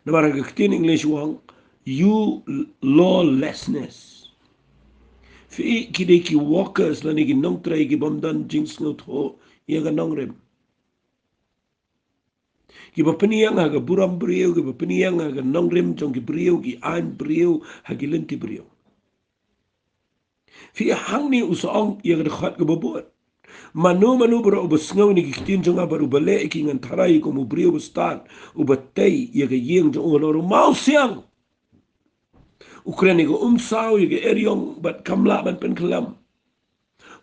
Namar ha ka ktien English u ong, you lawlessness. Phi ki dei ki workers lane ki nongtrei kibym don jingsngewthuh ïa ka nongrim. Kiba pynïeng ha ka burom briew, kiba pynïeng ha ka nongrim jong ki briew, ki aiñ briew, ha ki lynti briew. Phi, hangne u sa ong ïa ka dkhot kaba bud. Mano mano baroh uba sngew ïa ki ktien jong nga bad uba leh ki, ngan tharai ïa u kum u briew ba stad uba tei ïa ka ïing jong u halor u mawsiang. U kren ïa ka umsaw, ïa ka eriong bad kam lah ban pynkhlem.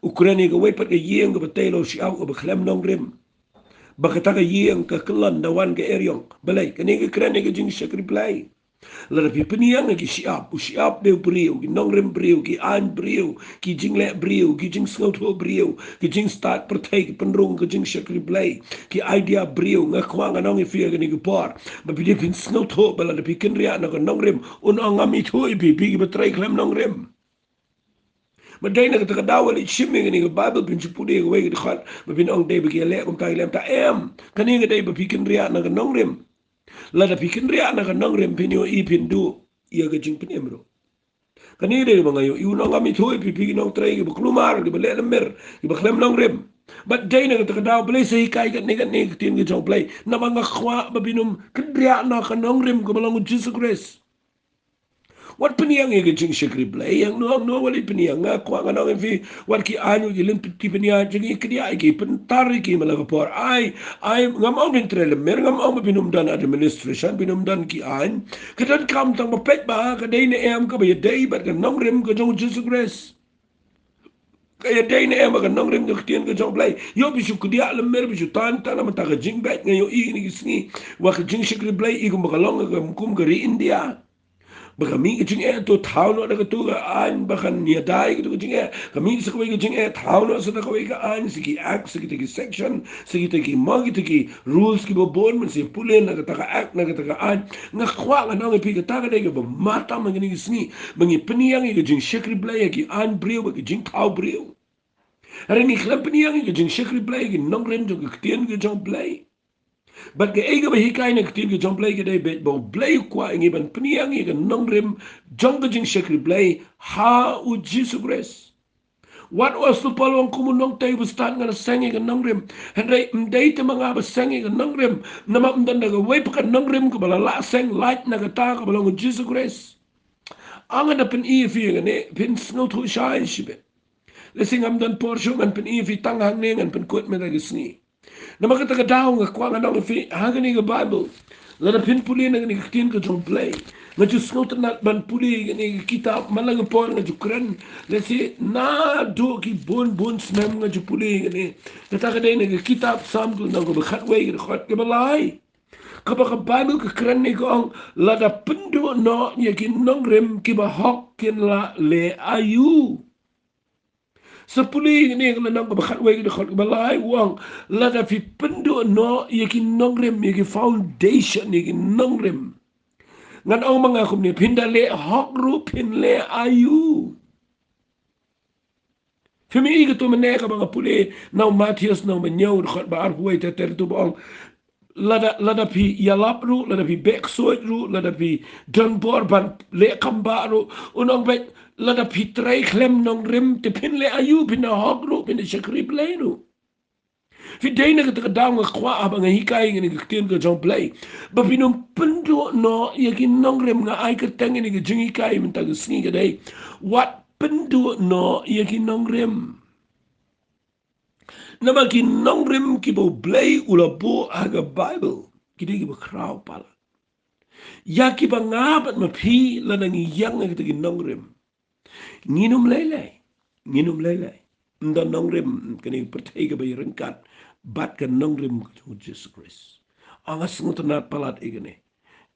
U kren ïa kawei pat ka ïing kaba tei halor u shyiap kaba khlem nongrim, ba kata ka ïing ka kyllon da wan ka eriong. Balei? Kane ka kren ïa ka jingshakri Blei. Lada phi pynïeng ha ki shyiap, u shyiap dei u briew, ki nongrim briew, ki aiñ briew, ki jingleh briew, ki jingsngewthuh briew, ki jingstad pyrthei, ki pynrung ka jingshakri Blei, ki idea briew. Nga kwah ngan ong ïa phi ha kane ka por, ba phi dei phin sngewthuh ba lada phi kynriah na ka nongrim, un ong ngam ithuh ïa phi, phi kiba trei khlem nongrim. Ba dei na kata ka daw, leit shim ïa kane ka Baibl, phin shu pule ïa kawei ka dkhot ba phin ong dei ba ki ïaleh kumta, ki leh kumta. Em, kane ka dei ba phi kynriah na ka nongrim. Lada phi kynriah na ka nongrim, phin ïohi phin duh ïa ka jingpynim ruh. Kane ka dei ba nga ïohi, un ong ngam ithuh ïa phi, phi ki nongtrei kiba kulmar, kiba leh lymmer, kiba khlem nongrim. Bad dei na kata ka daw, balei sa hikai katne katne ka ktien ka jong U Blei? Namar nga kwah ba phin ym kynriah na ka nongrim kaba long u Jisu Khrist. Wat pynïeng ïa ka jingshakri Blei, ïa no no, wat pynïeng. Nga kwah ngan ong ïa phi, wat ki aiñ, wat ki lynti pynïaid jong ngi, kynriah ïa ki, pyntar ïa ki man la ka por. Ai, ai, ngam ong phin trei lymmer, ngam ong ba phin ym don administration, phin ym don ki aiñ. Ka donkam tang ba peit ba ka dei ne em kaba ïadei bad ka nongrim ka jong u Jisu Khrist. Ka ïadei ne em bad ka nongrim ka ktien ka jong U Blei? Ïoh, phi shu kynriah lymmer, phi shu tan tan na ka bynta ka jingbeit. Nga ïohi kine ki sngi, wat ka jingshakri Blei i kumba ka long ka kum ka ri India. Ba ka mih ka jingeh, to thaw noh da katu ka aiñ, ba kan ïada ïa katu ka jingeh. Ka mih sa kawei ka jingeh, thaw noh sa da kawei ka aiñ, sa ki act, sa kita ki section, sa kita ki, ma kita ki rules kiba bun, mynta pule na kata ka act, na kata ka aiñ. Nga kwah ngan ong ïa phi, kata ka dei kaba matam ha kine ki sngi, ba ngi pynïeng ïa ka jingshakri Blei ha ki aiñ briew bad ki jingthaw briew. Hynrei ngi khlem pynïeng ïa ka jingshakri Blei, ki nongrim jong ka ktien ka jong U Blei. Bad kaei kaba hikai na ka ktien ka jong U Blei ka dei ba U Blei u kwah ïa ngi ban pynïeng ïa ka nongrim jong ka jingshakri Blei ha u Jisu Khrist. Wat u Apostol Paul u ong, kum u nongtei uba stad nga la seng ïa ka nongrim. Hynrei ym dei te ma nga ba seng ïa ka nongrim, namar ym don da kawei pat ka nongrim kaba la lah seng lait na kata kaba long u Jisu Khrist. Nga da pyni ïa phi ïa kane, phin sngewthuh shai shibit. Lehse ngam don por shuh ngan pyni ïa phi tang hangne, ngan pynkut mynta ka sngi. Namar kata ka daw nga kwah ngan ong ïa phi ha kane ka Baibl, lada phin pule na kane ka ktien ka jong U Blei. Nga ju sngewtynnat ban pule ïa kane ka kitab man la ka por, nga ju kren. Lehse naduh ki bun bun snem nga ju pule ïa kane. Kata ka dei na ka kitab Salm ka lynnong kaba khatwei, ka dkhot kaba lai. Kaba ka Baibl ka kren ne ka ong, lada pynduh noh ïa ki nongrim, kiba hok kin lah leh aïu? Sa pule ïa kane ka lynnong kaba khatwei ka dkhot kaba lai u ong, lada phi pynduh noh ïa ki nongrim, ïa ki foundation, ïa ki nongrim. Ngan ong ma nga kumne, phin da leh hok ruh phin leh aïu. Phim i kato mynne kaba nga pule na u Mathaios na u mynñiew dkhot ba arphew wei ter ter tu ba ong, lada, lada phi ïalap ruh, lada phi beh ksuid ruh, lada phi don bor ban leh kam bah ruh, un ong beit, lada phi trei khlem nongrim te phin leh aïu, phin da hok ruh, phin da shakri Blei ruh. Phi dei na kata ka daw nga kwah haba nga hikai ïa kane ka ktien ka jong Blei ba phin ym pynduh noh ïa ki nongrim. Nga ai kyrteng ïa kane ka jinghikai mynta ka sngi ka dei, wat pynduh noh ïa ki nongrim. Namar ki nongrim kiba u Blei u la buh ha ka Baibl ki dei kiba khraw palat. Ïa kiba nga bad ma phi lada ngi ïeng ha kita ki nongrim, ngin ym lei lei. Ngin ym lei lei. Ym don nongrim kane ka pyrthei kaba ïaryngkat bad ka nongrim ka jong u Jisu Khrist. Nga sngewtynnat palat ïa kane.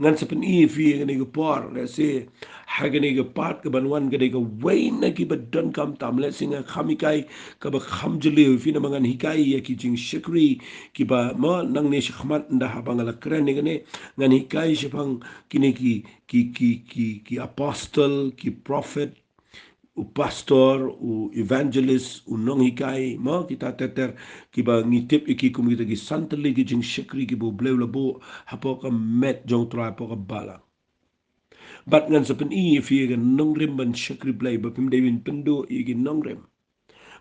Ngan sa pyni ïa phi ïa kane ka por, lehse ha kane ka part kaban wan ka dei kawei na kiba donkam tam, lehse nga kham hikai kaba kham jylliew ïa phi namar ngan hikai ïa ki jingshakri kiba, mo, nangne shakhmat ynda haba nga la kren ïa kane ngan hikai shaphang kine ki, ki, ki, ki, ki apostle, ki prophet, u pastor, u evangelist, u nonghikai, mo, kita ter ter kiba ngi tip ïa ki kum kita ki san tylli ki jingshakri kiba u Blei u la buh hapoh ka met jong u Trai, hapoh ka balang. Bad ngan sa pyni ïa phi ïa ka nongrim ban shakri Blei, ba phim dei ban pynduh ïa ki nongrim.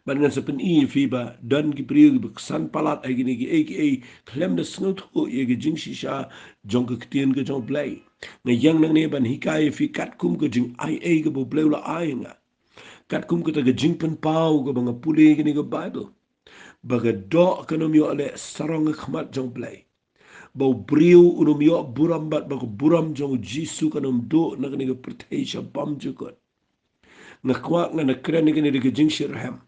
Bad ngan sa pyni ïa phi ba don ki briew kiba ksan palat ha kine kiei kiei khlem da sngewthuh ïa ka jingshisha jong ka ktien ka jong u Blei. Nga ïeng nangne ban hikai ïa phi katkum ka jingaiei kaba u Blei u la ai ïa nga, katkum kata ka jingpynpaw kaba nga pule ïa kane ka Baibl, ba ka doh kan ym ïoh leh sarong ha khmat jong u Blei, ba u briew un ym ïoh burom bad ba ka burom jong u Jisu kan ym duh na kane ka pyrthei sha bymjukut. Nga kwah ngan da kren ïa kane da ka jingshitrhem,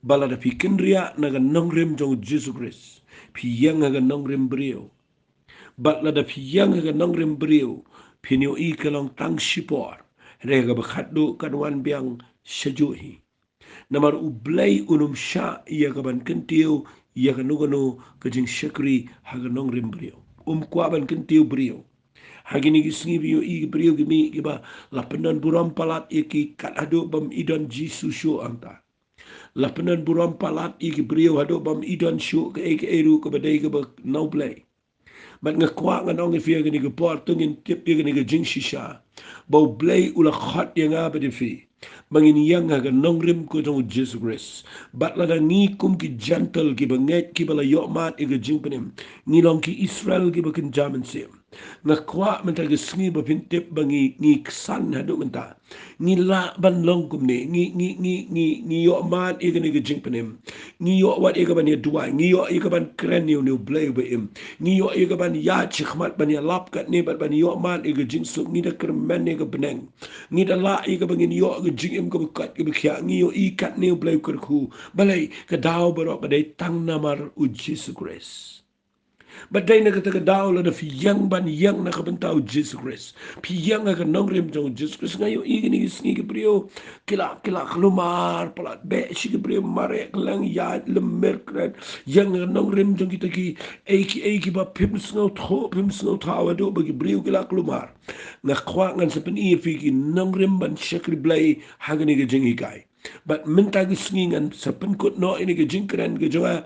ba lada phi kynriah na ka nongrim jong u Jisu Khrist, phi ïeng ha ka nongrim briew. Bad lada phi ïeng ha ka nongrim briew, phin ïohi ka long tang shipor, hynrei ha kaba khatduh kan wan biang shajuh hi. Namar u Blei un ym shah ïa kaban kyntiew ïa kano kano ka jingshakri ha ka nongrim briew. Um kwah ban kyntiew briew. Ha kine ki sngi phi ïohi ki briew ki mih kiba la pyndon burom palat ïa ki kat haduh bym i don Jisu shuh hangta. La pyndon burom palat ïa ki briew haduh bym i don shuh kaei kaei ruh kaba dei kaba na u Blei. Bad nga kwah ngan ong ïa phi ha kane ka por, to ngin tip ïa kane ka jingshisha, ba u Blei u la khot ïa nga bad ïa phi ba ngin ïeng ha ka nongrim ka jong u Jisu Khrist. Bad lada ngi kum ki Jentil kiba ngeit kiba la ïoh mad ïa ka jingpynim, ngi long ki Israel kiba kynja mynsiem. Nga kwah mynta ka sngi ba phin tip ba ngi, ngi ksan haduh mynta. Ngi lah ban long kumne, ngi, ngi, ngi, ngi, ngi ïoh mad ïa kane ka jingpynim. Ngi ïoh wat ïa kaban ïa duwai, ngi ïoh ïa kaban kren ïa une u Blei uba im. Ngi ïoh ïa kaban ïaid shakhmat ban ïalap katne bad ban ïoh mad ïa ka jingsuk, ngi da kyrmen ïa ka bneng. Ngi da lah ïa kaba ngin ïoh ka jingim kaba koit kaba khiah, ngi ïohi katne u Blei u kyrkhu. Balei? Ka daw baroh ka dei tang namar u Jisu Khrist. Bad dei na kata ka daw lada phi ïeng ban ïeng na ka bynta u Jisu Khrist, phi ïeng ha ka nongrim jong u Jisu Khrist. Nga ïohi kine ki sngi ki briew ki la, ki la kulmar palat, beh shi ki briew mareh kylleng, ïaid lymmer kren, ïeng ha ka nongrim jong kita kiei kiei kiba phim sngewthuh, phim sngewthuh haduh ba ki briew ki la kulmar. Nga kwah ngan sa pyni ïa phi ki nongrim ban shakri Blei ha kane ka jinghikai. Bad mynta ka sngi ngan sa pynkut noh ïa kane ka jingkren ka jong nga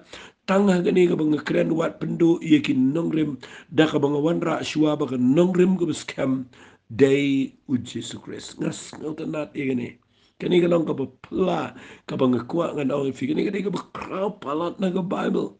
tang ha kane kaba nga kren wat pynduh ïa ki nongrim, da kaba nga wanrah shuwa ba ka nongrim kaba skhem dei u Jisu Khrist. Nga sngewtynnat ïa kane. Kane ka long kaba pla kaba nga kwah ngan ong ïa phi, kane ka dei kaba khraw palat na ka Baibl.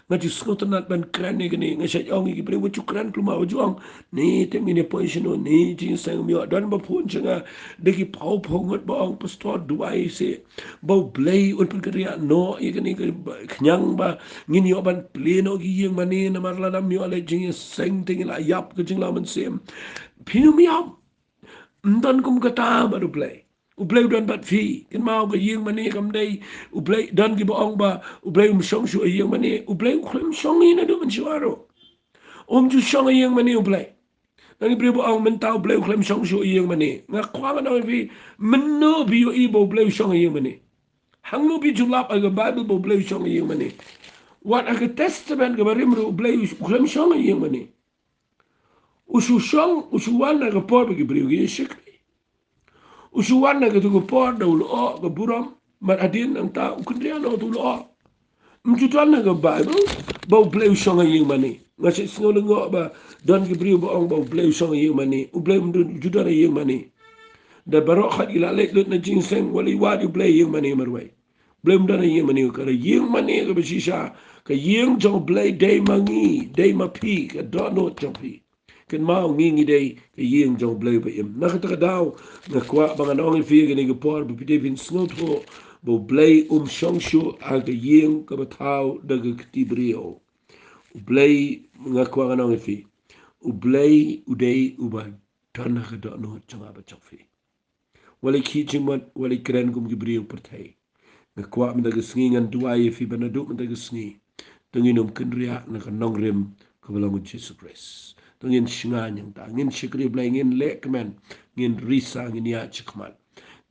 Nga ju sngewtynnat ban kren ïa kane, nga shait ong ïa ki briew, wat ju kren kulmar, wat ju ong, ne te ngin ïa poi shano, ne jingïaseng ym ïoh. Don ba phone sha nga da ki phew phew ngut ba ong, Pastor, duwai seh ba u Blei un pynkynriah noh ïa kane ka khñiang ba ngin ïoh ban plie noh ki ïing mane, namar lada ym ïoh leh jingïaseng te ngi la ïap ka jinglaw mynsiem. Phin ym ïap. Ym don kum kata bad u Blei. U Blei u don bad phi. Kynmaw, ka ïing mane kam dei, u Blei, don kiba ong ba u Blei um shong shuh ha ïing mane. U Blei u khlem shong hi naduh mynshuwa ruh. Um ju shong ha ïing mane u Blei. Don ki briew ba ong mynta u Blei u khlem shong shuh ha ïing mane. Nga kwah ngan ong ïa phi, mynno phi ïohi ba u Blei u shong ha ïing mane? Hangno phi ju lap ha ka Baibl ba U Blei u shong ha ïing mane? Wat ha ka Testament kaba rim ruh U Blei u khlem shong ha ïing mane. U shu shong, u shu wan ha ka por ba ki briew ki ïa shakri. U shu wan ha katu ka por da u lyoh ka burom, bad hadien nangta u kynriah noh, u lyoh. Ym ju don ha ka Baibl ba U Blei u shong ha ïing mane. Nga shu sngew lyngngoh ba don ki briew ba ong ba U Blei u shong ha ïing mane. U Blei um don, ju don ha ïing mane. Da baroh khoit ki la leit lut na jingïaseng, wat la wad U Blei ha ïing mane marwei. U Blei um don ha ïing mane, ka ïing mane kaba shisha, ka ïing jong U Blei dei ma ngi, dei ma phi, ka dohnud jong phi. Kynmaw, ngi ngi dei ka ïing jong U Blei ba im. Na kata ka daw, nga kwah ba ngan ong ïa phi ha kane ka por, ba phi dei phin sngewthuh ba U Blei um shong shuh ha ka ïing kaba thaw da ka kti briew. U Blei, nga kwah ngan ong ïa phi, U Blei u dei uba don ha ka dohnud jong nga bad jong phi. Wat la khih jingmut, wat la kren kum ki briew pyrthei, nga kwah mynta ka sngi ngan duwai ïa phi ba naduh mynta ka sngi, to ngin ym kynriah na ka nongrim kaba long U Jisu Khrist. To ngin shngaiñ hangta, ngin shakri Blei, ngin leh kmen, ngin risa, ngin ïaid shakhmat.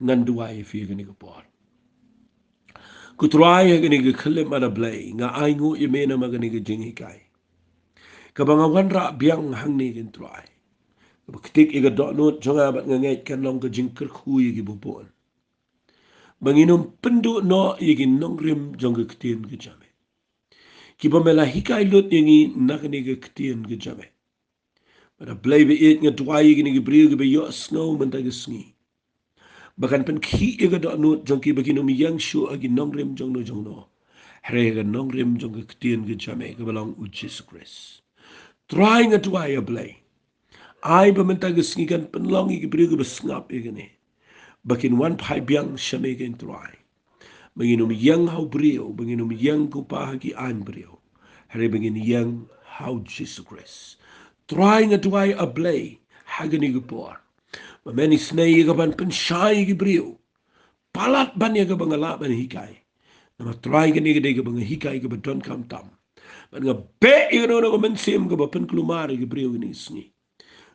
Ngan duwai ïa phi ha kane ka por. Ko Trai, ha kane ka khyllipmat, A Blei, nga ainguh ïa me namar kane ka jinghikai kaba nga wanrah biang hangne, ko Trai, kaba ktik ïa ka dohnud jong nga, bad nga ngeit kan long ka jingkyrkhu ïa kiba bun, ba ngin ym pynduh noh ïa ki nongrim jong ka ktien ka jong me, kiba me la hikai lut ïa ngi na kane ka ktien ka jong me. Bad A Blei baieit, nga duwai ïa kine ki briew kiba ïohsngew mynta ka sngi, ba kan pynkhih ïa ka dohnud jong ki, ba kin ym ïeng shuh ha ki nongrim jongno jongno, hynrei ha ka nongrim jong ka ktien ka jong me kaba long U Jisu Khrist. Trai, nga duwai, A Blei, ai ba mynta ka sngi kan pynlong ïa ki briew kiba sngap ïa kane, ba kin wan phai biang sha me, ko Trai, ba ngin ym ïeng ha u briew, ba ngin ym ïeng, ko Pa, ha ki aiñ briew, hynrei ba ngin ïeng ha U Jisu Khrist. Trai, nga duwai, A Blei, ha kane ka por, ba men isynei ïa ka ban pynshai ïa ki briew palat ban ïa kaba nga lah ban hikai. Namar, Trai, kane ka dei kaba nga hikai kaba donkam tam. Bad nga beh ïa kano kano ka mynsiem kaba pynkulmar ïa ki briew kine ki sngi.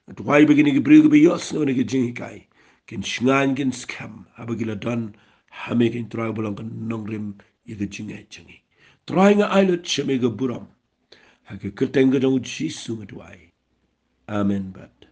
Nga duwai ba kine ki briew kiba ïohsngew ïa kane ka jinghikai kin shngaiñ, kin skhem, haba ki la don ha me, ko Trai, ba long ka nongrim ïa ka jingngeit jong ngi. Trai, nga ai lut sha me ka burom. Ha ka kyrteng ka jong U Jisu nga duwai. Amen bad